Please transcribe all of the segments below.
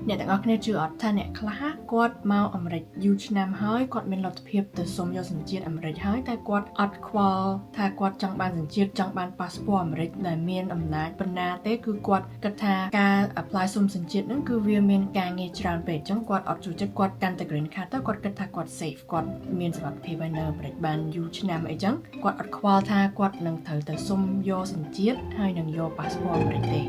អ្នកទាំងអស់គ្នាជឿអត់ថាអ្នកខ្លះគាត់មកអាមេរិកយូរឆ្នាំហើយគាត់មានលទ្ធភាពទៅសុំយកសញ្ជាតិអាមេរិកហើយតែគាត់អត់ខ្វល់ថាគាត់ចង់បានសញ្ជាតិចង់បានប៉ាសពតអាមេរិកដែលមានអំណាចប៉ុណ្ណាទេគឺគាត់គិតថាការ apply សុំសញ្ជាតិហ្នឹងគឺវាមានការងារច្រើនពេកអញ្ចឹងគាត់អត់ចូលចិត្តគាត់កាន់តែ green card ទៅគាត់គិតថាគាត់ safe គាត់មានសុវត្ថិភាពហើយនៅអាមេរិកបានយូរឆ្នាំអីចឹងគាត់អត់ខ្វល់ថាគាត់នឹងត្រូវទៅសុំយកសញ្ជាតិហើយនឹងយកប៉ាសពតអាមេរិកទេ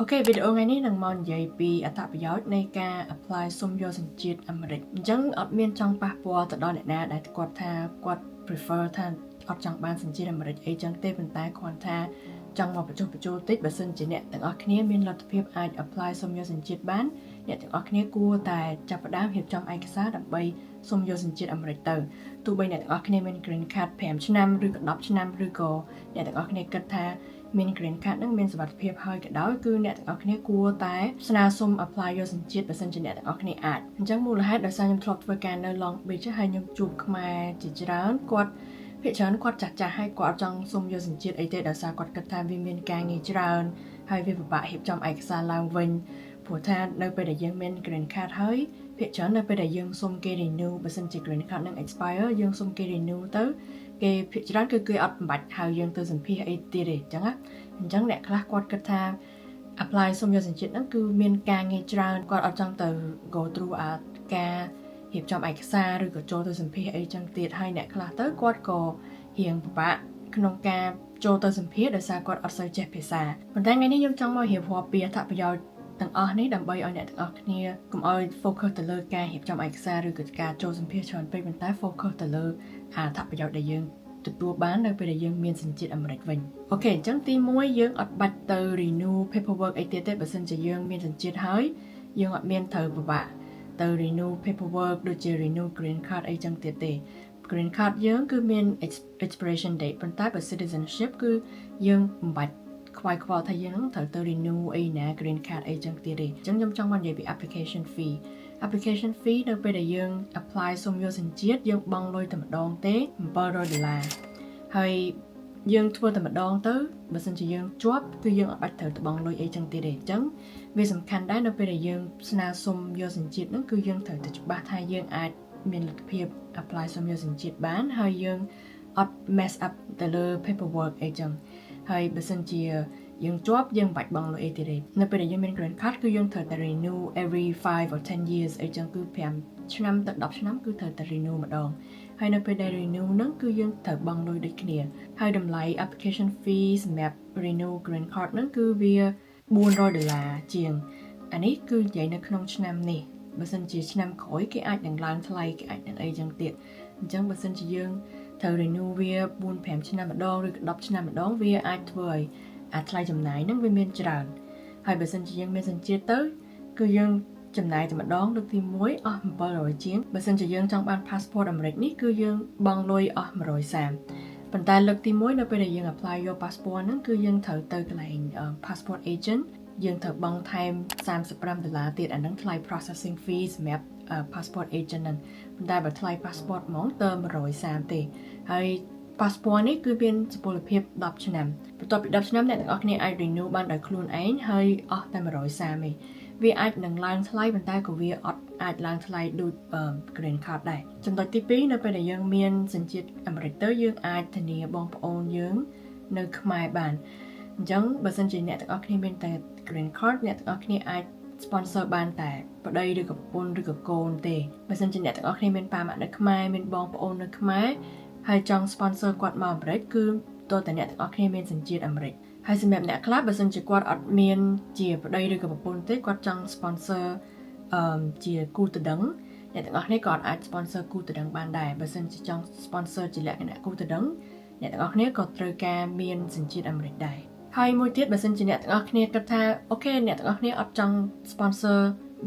OK វីដេអូថ្ងៃនេះនឹងមកនិយាយពីអត្ថប្រយោជន៍នៃការ apply សុំយកសញ្ជាតិអាមេរិកអញ្ចឹងអត់មានចង់ប៉ះពាល់ទៅដល់អ្នកណាដែលគាត់ថាគាត់ prefer ថាអត់ចង់បានសញ្ជាតិអាមេរិកអីចឹងទេប៉ុន្តែគ្រាន់ថាចង់មកបញ្ចុះបញ្ចូលតិចបើសិនជាអ្នកទាំងអស់គ្នាមានលទ្ធភាពអាច apply សុំយកសញ្ជាតិបានអ្នកទាំងអស់គ្នាគួរតែចាប់ផ្ដើមរៀបចំឯកសារដើម្បីសុំយកសញ្ជាតិអាមេរិកទៅទោះបីអ្នកទាំងអស់គ្នាមាន green card 5ឆ្នាំឬក៏10ឆ្នាំឬក៏អ្នកទាំងអស់គ្នាគិតថាមាន green card នឹងមានសុវត្ថិភាពហើយក៏ដោយគឺអ្នកទាំងអស់គ្នាគួរតែស្នើសុំ apply យកសញ្ជាតិបើសិនជាអ្នកទាំងអស់គ្នាអាចអញ្ចឹងមូលហេតុដោយសារខ្ញុំធ្លាប់ធ្វើការនៅ Long Beach ហើយខ្ញុំជួបខ្មែរជាច្រើនគាត់ភាគច្រើនគាត់ចាស់ចាស់ហើយគាត់អត់ចង់សុំយកសញ្ជាតិអីទេដោយសារគាត់គិតថាវាមានការងារច្រើនហើយវាពិបាករៀបចំឯកសារឡើងវិញព្រោះថានៅពេលដែលយើងមាន green card ហើយភាគច្រើននៅពេលដែលយើងសុំគេ renew បើសិនជា green card នឹង expire យើងសុំគេ renew ទៅគេភាគច្រើនគឺគេអត់បាច់ហៅយើងទៅសម្ភាសអីទៀតទេអញ្ចឹងណាអញ្ចឹងអ្នកខ្លះគាត់គិតថា apply សុំយកសញ្ជាតិហ្នឹងគឺមានការងារច្រើនគាត់អត់ចង់ទៅ go through អាការរៀបចំឯកសារឬក៏ចូលទៅសម្ភាសអីចឹងទៀតហើយអ្នកខ្លះទៅគាត់ក៏រៀងពិបាកក្នុងការចូលទៅសម្ភាសដោយសារគាត់អត់សូវចេះភាសាប៉ុន្តែថ្ងៃនេះខ្ញុំចង់មករៀបរាប់ពីអត្ថប្រយោជន៍ទាំងអស់នេះដើម្បីឲ្យអ្នកទាំងអស់គ្នាកុំឲ្យ focus ទៅលើការរៀបចំឯកសារឬក៏ការចូលសម្ភាសច្រើនពេកប៉ុន្តែ focus ទៅលើអត្ថប្រយោជន៍ដែលយើងទទួលបាននៅពេលដែលយើងមានសញ្ជាតិអាមេរិកវិញ OK អញ្ចឹងទី1យើងអត់បាច់ទៅ renew paperwork អីទៀតទេបើសិនជាយើងមានសញ្ជាតិហើយយើងអត់មានត្រូវពិបាកទៅ renew paperwork ដូចជា renew green card អីចឹងទៀតទេ green card យើងគឺមាន expiration date ប៉ុន្តែបើ citizenship គឺយើងមិនបាច់ខ្វាយខ្វល់ថាយើងនឹងត្រូវទៅ renew អីណា green card អីចឹងទៀតទេអញ្ចឹងខ្ញុំចង់មកនិយាយពី application fee application fee នៅពេលដែលយើង apply សុំយកសញ្ជាតិយើងបង់លុយតែម្ដងទេ700ដុល្លារហើយយើងធ្វើតែម្ដងទៅបើសិនជាយើងជាប់គឺយើងអត់បាច់ត្រូវទៅបង់លុយអីចឹងទៀតទេអញ្ចឹងវាសំខាន់ដែរនៅពេលដែលយើងស្នើសុំយកសញ្ជាតិហ្នឹងគឺយើងត្រូវតែច្បាស់ថាយើងអាចមានលទ្ធភាព apply សុំយកសញ្ជាតិបានហើយយើងអត់ mess up ទៅលើ paperwork អីចឹងហើយបើសិនជាយើងជាប់យើងមិនបាច់បង់លុយអីទៀតទេនៅពេលដែលយើងមាន green card គឺយើងត្រូវតែ renew every 5 or 10 years អីចឹងគឺ5ឆ្នាំទៅ10ឆ្នាំគឺត្រូវតែ renew ម្ដងហើយនៅពេលដែល renew ហ្នឹងគឺយើងត្រូវបង់លុយដូចគ្នាហើយតម្លៃ application fee សម្រាប់ renew green card ហ្នឹងគឺវា400ដុល្លារជាងអានេះគឺនិយាយនៅក្នុងឆ្នាំនេះបើសិនជាឆ្នាំក្រោយគេអាចនឹងឡើងថ្លៃគេអាចនឹងអីចឹងទៀតអញ្ចឹងបើសិនជាយើងត្រូវ renew វា4 5ឆ្នាំម្ដងឬក៏10ឆ្នាំម្ដងវាអាចធ្វើឲ្យអាថ្លៃចំណាយហ្នឹងវាមានច្រើនហើយបើសិនជាយើងមានសញ្ជាតិទៅគឺយើងចំណាយតែម្ដងលើកទី1អស់700ជាងបើសិនជាយើងចង់បាន passport អាមេរិកនេះគឺយើងបង់លុយអស់130ប៉ុន្តែលើកទី1នៅពេលដែលយើង apply យក passport ហ្នឹងគឺយើងត្រូវទៅកន្លែង passport agent យើងត្រូវបង់ថែម35ដុល្លារទៀតអាហ្នឹងថ្លៃ processing fee សម្រាប់ passport agent ហ្នឹងប៉ុន្តែបើថ្លៃ passport ហ្មងទៅ130ទេហើយ passport នេះគឺមានសុពលភាព10ឆ្នាំបន្ទាប់ពី10ឆ្នាំអ្នកទាំងអស់គ្នាអាច renew បានដោយខ្លួនឯងហើយអស់តែ130ទេវាអាចនឹងឡើងថ្លៃប៉ុន្តែក៏វាអត់អាចឡើងថ្លៃដូច green card ដែរចំណុចទី2នៅពេលដែលយើងមានសញ្ជាតិអាមេរិកទៅយើងអាចធានាបងប្អូនយើងនៅខ្មែរបានអញ្ចឹងបើសិនជាអ្នកទាំងអស់គ្នាមានតែ green card អ្នកទាំងអស់គ្នាអាច sponsor បានតែប្តីឬក៏ប្រពន្ធឬក៏កូនទេបើសិនជាអ្នកទាំងអស់គ្នាមានប៉ាម៉ាក់នៅខ្មែរមានបងប្អូននៅខ្មែរហើយចង់ sponsor គាត់មកអាមេរិកគឺតើតែអ្នកទាំងអស់គ្នាមានសញ្ជាតិអាមេរិកហើយសម្រាប់អ្នកខ្លះបើសិនជាគាត់អត់មានជាប្តីឬក៏ប្រពន្ធទេគាត់ចង់ sponsor អឺជាគូដណ្ដឹងអ្នកទាំងអស់គ្នាក៏អាច sponsor គូដណ្ដឹងបានដែរបើសិនជាចង់ sponsor ជាលក្ខណៈគូដណ្ដឹងអ្នកទាំងអស់គ្នាក៏ត្រូវការមានសញ្ជាតិអាមេរិកដែរហើយមួយទៀតបើសិនជាអ្នកទាំងអស់គ្នាគិតថា OK អ្នកទាំងអស់គ្នាអត់ចង់ sponsor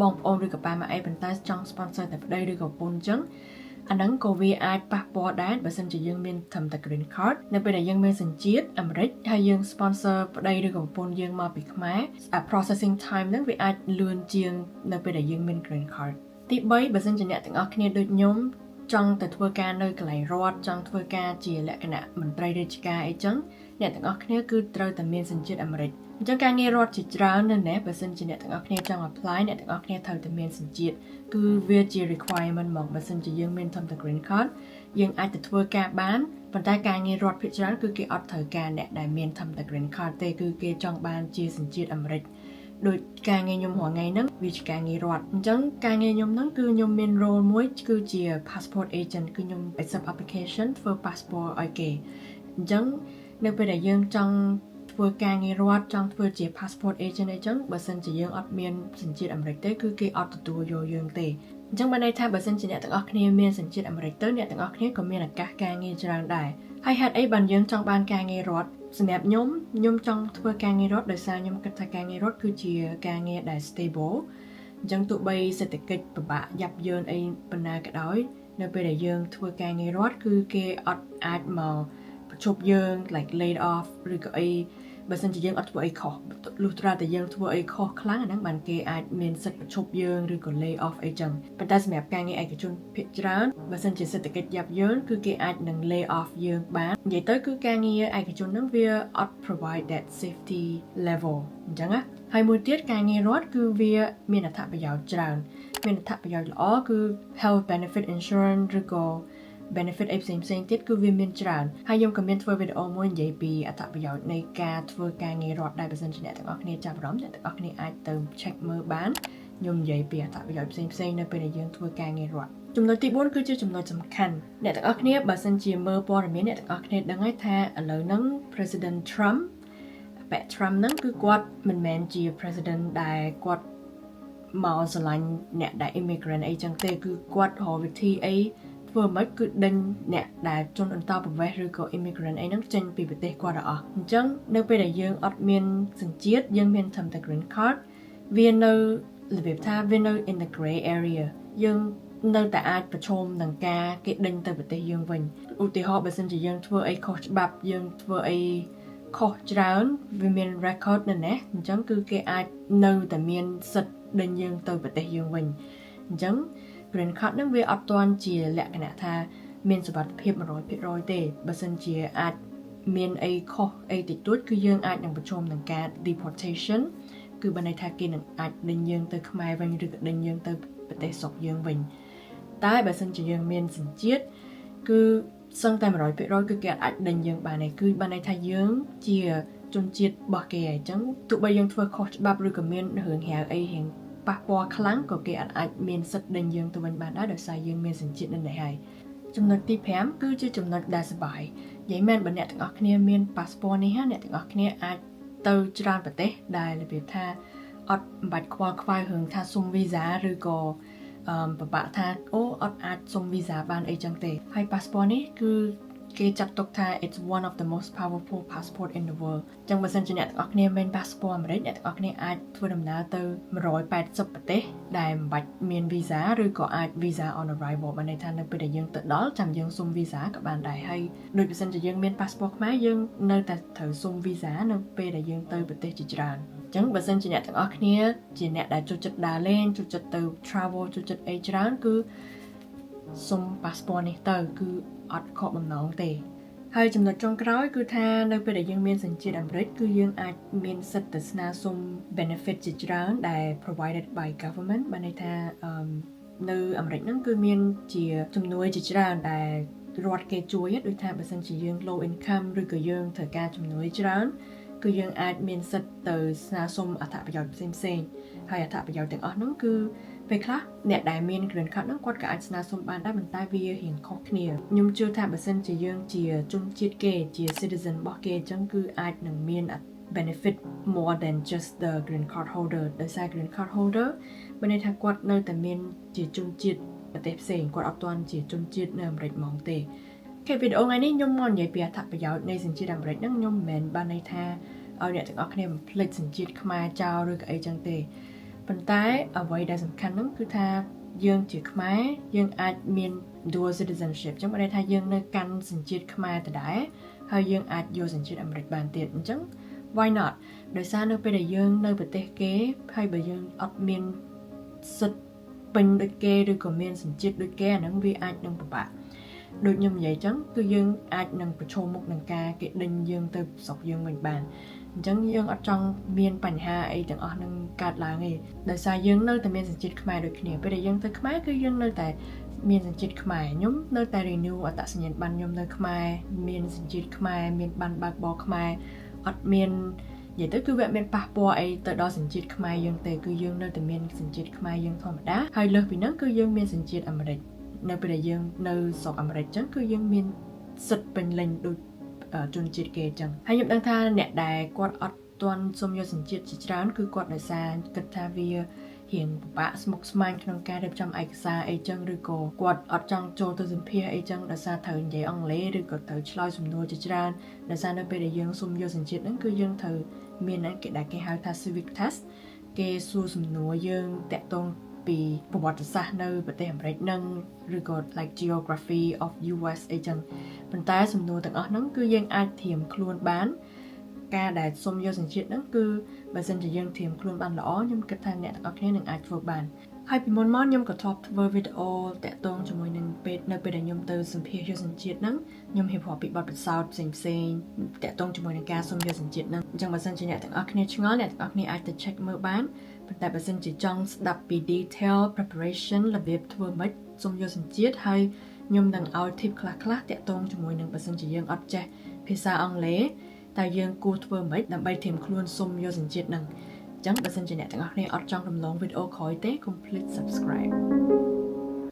បងប្អូនឬក៏ប៉ាម៉ាក់អីប៉ុន្តែចង់ sponsor តែប្តីឬក៏ប្រពន្ធអញ្ចឹងអាហ្នឹងក៏វាអាចប៉ះពាល់ដែរបើសិនជាយើងមានត្រឹមតែ green card នៅពេលដែលយើងមានសញ្ជាតិអាមេរិកហើយយើង sponsor ប្តីឬក៏ប្រពន្ធយើងមកពីខ្មែរអា processing time ហ្នឹងវាអាចលឿនជាងនៅពេលដែលយើងមាន green card ទី3បើសិនជាអ្នកទាំងអស់គ្នាដូចខ្ញុំ ចង់ទៅធ្វើការនៅកន្លែងរដ្ឋចង់ធ្វើការជាលក្ខណៈមន្ត្រីរាជការអីចឹងអ្នកទាំងអស់គ្នាគឺត្រូវតែមានសញ្ជាតិអាមេរិកអញ្ចឹងការងាររដ្ឋជាច្រើននៅនេះបើសិនជាអ្នកទាំងអស់គ្នាចង់ apply អ្នកទាំងអស់គ្នាត្រូវតែមានសញ្ជាតិគឺវាជា requirement មកបើសិនជាយើងមានត្រឹមតែ green card យើងអាចទៅធ្វើការបានប៉ុន្តែការងាររដ្ឋភាគច្រើនគឺគេអត់ត្រូវការអ្នកដែលមានត្រឹមតែ green card ទេគឺគេចង់បានជាសញ្ជាតិអាមេរិកដូចការងារខ្ញុំរាល់ថ្ងៃហ្នឹងវាជាការងាររដ្ឋអញ្ចឹងការងារខ្ញុំហ្នឹងគឺខ្ញុំមាន role មួយគឺជា passport agent គឺខ្ញុំ accept application ធ្វើ passport ឲ្យគេអញ្ចឹងនៅពេលដែលយើងចង់ធ្វើការងាររដ្ឋចង់ធ្វើជា passport agent អីចឹងបើសិនជាយើងអត់មានសញ្ជាតិអាមេរិកទេគឺគេអត់ទទួលយកយើងទេអញ្ចឹងបានន័យថាបើសិនជាអ្នកទាំងអស់គ្នាមានសញ្ជាតិអាមេរិកទៅអ្នកទាំងអស់គ្នាក៏មានឱកាសការងារច្រើនដែរហើយហេតុអីបានយើងចង់បានការងាររដ្ឋសម្រាប់ខ្ញុំខ្ញុំចង់ធ្វើការងាររដ្ឋដោយសារខ្ញុំគិតថាការងាររដ្ឋគឺជាការងារដែល stable អញ្ចឹងទោះបីសេដ្ឋកិច្ចពិបាកយ៉ាប់យ៉ឺនអីប៉ុណ្ណាក៏ដោយនៅពេលដែលយើងធ្វើការងាររដ្ឋគឺគេអត់អាចមកបញ្ឈប់យើង like laid off ឬក៏អីបើសិនជាយើងអត់ធ្វើអីខុសលុះត្រាតែយើងធ្វើអីខុសខ្លាំងអាហ្នឹងបានគេអាចមានសិទ្ធិបញ្ឈប់យើងឬក៏ lay off អីចឹងប៉ុន្តែសម្រាប់ការងារឯកជនភាគច្រើនបើសិនជាសេដ្ឋកិច្ចយ៉ាប់យ៉ឺនគឺគេអាចនឹង lay off យើងបាននិយាយទៅគឺការងារឯកជនហ្នឹងវាអត់ provide that safety level អញ្ចឹងណាហើយមួយទៀតការងាររដ្ឋគឺវាមានអត្ថប្រយោជន៍ច្រើនមានអត្ថប្រយោជន៍ល្អគឺ health benefit insurance ឬក៏ benefit អីផ្សេងផ្សេងទៀតគឺវាមានច្រើនហើយខ្ញុំក៏មានធ្វើវីដេអូមួយនិយាយពីអត្ថប្រយោជន៍នៃការធ្វើការងាររដ្ឋដែរបើសិនជាអ្នកទាំងអស់គ្នាចាប់អារម្មណ៍អ្នកទាំងអស់គ្នាអាចទៅ check មើលបានខ្ញុំនិយាយពីអត្ថប្រយោជន៍ផ្សេងផ្សេងនៅពេលដែលយើងធ្វើការងាររដ្ឋចំណុចទី4គឺជាចំណុចសំខាន់អ្នកទាំងអស់គ្នាបើសិនជាមើលព័ត៌មានអ្នកទាំងអស់គ្នាដឹងហើយថាឥឡូវហ្នឹង President Trump បែ Trump ហ្នឹងគឺគាត់មិនមែនជា president ដែលគាត់មកស្រឡាញ់អ្នកដែល immigrant អីចឹងទេគឺគាត់រកវិធីអីធ្វើម៉េចគឺដេញអ្នកដែលជនអន្តោប្រវេសន៍ឬក៏ immigrant អីហ្នឹងចេញពីប្រទេសគាត់ទាំងអស់អញ្ចឹងនៅពេលដែលយើងអត់មានសញ្ជាតិយើងមានត្រឹមតែ green card វានៅរបៀបថាវានៅ in the gray area យើងនៅតែអាចប្រឈមនឹងការគេដេញទៅប្រទេសយើងវិញឧទាហរណ៍បើសិនជាយើងធ្វើអីខុសច្បាប់យើងធ្វើអីខុសច្រើនវាមាន record នៅណាអញ្ចឹងគឺគេអាចនៅតែមានសិទ្ធិដេញយើងទៅប្រទេសយើងវិញអញ្ចឹង green card ហ្នឹងវាអត់ទាន់ជាលក្ខណៈថាមានសុវត្ថិភាព100%ទេបើសិនជាអាចមានអីខុសអីតិចតួចគឺយើងអាចនឹងប្រឈមនឹងការ deportation គឺបានន័យថាគេនឹងអាចដេញយើងទៅខ្មែរវិញឬក៏ដេញយើងទៅប្រទេសស្រុកយើងវិញតែបើសិនជាយើងមានសញ្ជាតិគឺសឹងតែ100%គឺគេអាចដេញយើងបានទេគឺបានន័យថាយើងជាជនជាតិរបស់គេអញ្ចឹងទោះបីយើងធ្វើខុសច្បាប់ឬក៏មានរឿងរ៉ាវអីរៀងប៉ះពាល់ខ្លាំងក៏គេអាចមានសិទ្ធិដេញយើងទៅវិញបានដែរដោយសារយើងមានសញ្ជាតិនៅនេះហើយចំណុចទី5គឺជាចំណុចដែលសប្បាយនិយាយមែនបើអ្នកទាំងអស់គ្នាមានប៉ាសពតនេះអ្នកទាំងអស់គ្នាអាចទៅច្រើនប្រទេសដែលរបៀបថាអត់មិនបាច់ខ្វល់ខ្វាយរឿងថាសុំវីសាឬក៏អឺពិបាកថាអូអត់អាចសុំវីសាបានអីចឹងទេហើយប៉ាសពតនេះគឺគេចាត់ទុកថា it's one of the most powerful passport in the world ចឹងបើសិនជាអ្នកទាំងអស់គ្នាមាន passport អាមេរិកអ្នកទាំងអស់គ្នាអាចធ្វើដំណើរទៅ180ប្រទេសដែលមិនបាច់មាន visa ឬក៏អាច visa on arrival បានន័យថានៅពេលដែលយើងទៅដល់ចាំយើងសុំ visa ក៏បានដែរហើយដូចបើសិនជាយើងមាន passport ខ្មែរយើងនៅតែត្រូវសុំ visa នៅពេលដែលយើងទៅប្រទេសជាច្រើនចឹងបើសិនជាអ្នកទាំងអស់គ្នាជាអ្នកដែលចូលចិត្តដើរលេងចូលចិត្តទៅ travel ចូលចិត្តអីច្រើនគឺសុំ passport នេះទៅគឺអត់ខកបំណងទេហើយចំណុចចុងក្រោយគឺថានៅពេលដែលយើងមានសញ្ជាតិអាមេរិកគឺយើងអាចមានសិទ្ធិទៅស្នើសុំ benefit ជាច្រើនដែល provided by government បានន័យថានៅអាមេរិកហ្នឹងគឺមានជាជំនួយជាច្រើនដែលរដ្ឋគេជួយដូចថាបើសិនជាយើង low income ឬក៏យើងត្រូវការជំនួយច្រើនគឺយើងអាចមានសិទ្ធិទៅស្នើសុំអត្ថប្រយោជន៍ផ្សេងផ្សេងហើយអត្ថប្រយោជន៍ទាំងអស់ហ្នឹងគឺពេលខ្លះអ្នកដែលមាន green card ហ្នឹងគាត់ក៏អាចស្នើសុំបានដែរប៉ុន្តែវារៀងខុសគ្នាខ្ញុំជឿថាបើសិនជាយើងជាជនជាតិគេជា citizen របស់គេអញ្ចឹងគឺអាចនឹងមាន benefit more than just the green card holder ដោយសារ green card holder មានន័យថាគាត់នៅតែមានជាជនជាតិប្រទេសផ្សេងគាត់អត់ទាន់ជាជនជាតិនៅអាមេរិកហ្មងទេគេវីដេអូថ្ងៃនេះខ្ញុំមកនិយាយពីអត្ថប្រយោជន៍នៃសញ្ជាតិអាមេរិកហ្នឹងខ្ញុំមិនមែនបានន័យថាឲ្យអ្នកទាំងអស់គ្នាបំភ្លេចសញ្ជាតិខ្មែរចោលឬក៏អីចឹងទេប៉ុន្តែអ្វីដែលសំខាន់ហ្នឹងគឺថាយើងជាខ្មែរយើងអាចមាន dual citizenship ចឹងបានន័យថាយើងនៅកាន់សញ្ជាតិខ្មែរដដែលហើយយើងអាចយកសញ្ជាតិអាមេរិកបានទៀតអញ្ចឹង why not ដោយសារនៅពេលដែលយើងនៅប្រទេសគេហើយបើយើងអត់មានសិទ្ធិ ពេញដូចគេឬក៏មានសញ្ជាតិដូចគេអាហ្នឹងវាអាចនឹងពិបាកដូចខ្ញុំនិយាយចឹងគឺយើងអាចនឹងប្រឈមមុខនឹងការគេដេញយើងទៅស្រុកយើងវិញបានអញ្ចឹងយើងអត់ចង់មានបញ្ហាអីទាំងអស់នឹងកើតឡើងទេដោយសារយើងនៅតែមានសញ្ជាតិខ្មែរដូចគ្នាពេលដែលយើងទៅខ្មែរគឺយើងនៅតែមានសញ្ជាតិខ្មែរខ្ញុំនៅតែ renew អត្តសញ្ញាណប័ណ្ណខ្ញុំនៅខ្មែរមានសញ្ជាតិខ្មែរមានប័ណ្ណបើកបរខ្មែរអត់មាននិយាយទៅគឺវាអត់មានប៉ះពាល់អីទៅដល់សញ្ជាតិខ្មែរយើងទេគឺយើងនៅតែមានសញ្ជាតិខ្មែរយើងធម្មតាហើយលើសពីហ្នឹងគឺយើងមានសញ្ជាតិអាមេរិកនៅពេលដែលយើងនៅស្រុកអាមេរិកចឹងគឺយើងមានសិទ្ធិពេញលេញដូចជនជាតិគេចឹងហើយខ្ញុំដឹងថាអ្នកដែលគាត់អត់ទាន់សុំយកសញ្ជាតិជាច្រើនគឺគាត់ដោយសារគិតថាវារៀងពិបាកស្មុគស្មាញក្នុងការរៀបចំឯកសារអីចឹងឬក៏គាត់អត់ចង់ចូលទៅសម្ភាសអីចឹងដោយសារត្រូវនិយាយអង់គ្លេសឬក៏ត្រូវឆ្លើយសំណួរជាច្រើនដោយសារនៅពេលដែលយើងសុំយកសញ្ជាតិហ្នឹងគឺយើងត្រូវមានគេដែលគេហៅថា civic test គេសួរសំណួរយើងតាក់ទងពីប្រវត្តិសាស្ត្រនៅប្រទេសអាមេរិកនឹងឬក៏ like geography of US អីចឹងប៉ុន្តែសំណួរទាំងអស់ហ្នឹងគឺយើងអាចត្រៀមខ្លួនបានការដែលសុំយកសញ្ជាតិហ្នឹងគឺបើសិនជាយើងត្រៀមខ្លួនបានល្អខ្ញុំគិតថាអ្នកទាំងអស់គ្នានឹងអាចធ្វើបានហើយពីមុនមកខ្ញុំក៏ធ្លាប់ធ្វើវីដេអូតាក់ទងជាមួយនឹងពេលនៅពេលដែលខ្ញុំទៅសម្ភាសយកសញ្ជាតិហ្នឹងខ្ញុំរៀបរាប់ពីបទពិសោធន៍ផ្សេងផ្សេងតាក់ទងជាមួយនឹងការសុំយកសញ្ជាតិហ្នឹងអញ្ចឹងបើសិនជាអ្នកទាំងអស់គ្នាឆ្ងល់អ្នកទាំងអស់គ្នាអាចទៅ check មើលបានប៉ុន្តែបើសិនជាចង់ស្ដាប់ពី detail preparation របៀបធ្វើម៉េចសុំយកសញ្ជាតិហើយខ្ញុំនឹងឲ្យ tip ខ្លះៗតាក់ទងជាមួយនឹងបើសិនជាយើងអត់ចេះភាសាអង់គ្លេសតើយើងគួរធ្វើម៉េចដើម្បីត្រៀមខ្លួនសុំយកសញ្ជាតិហ្នឹងអញ្ចឹងបើសិនជាអ្នកទាំងអស់គ្នាអត់ចង់រំលងវីដេអូក្រោយទេកុំភ្លេច subscribe.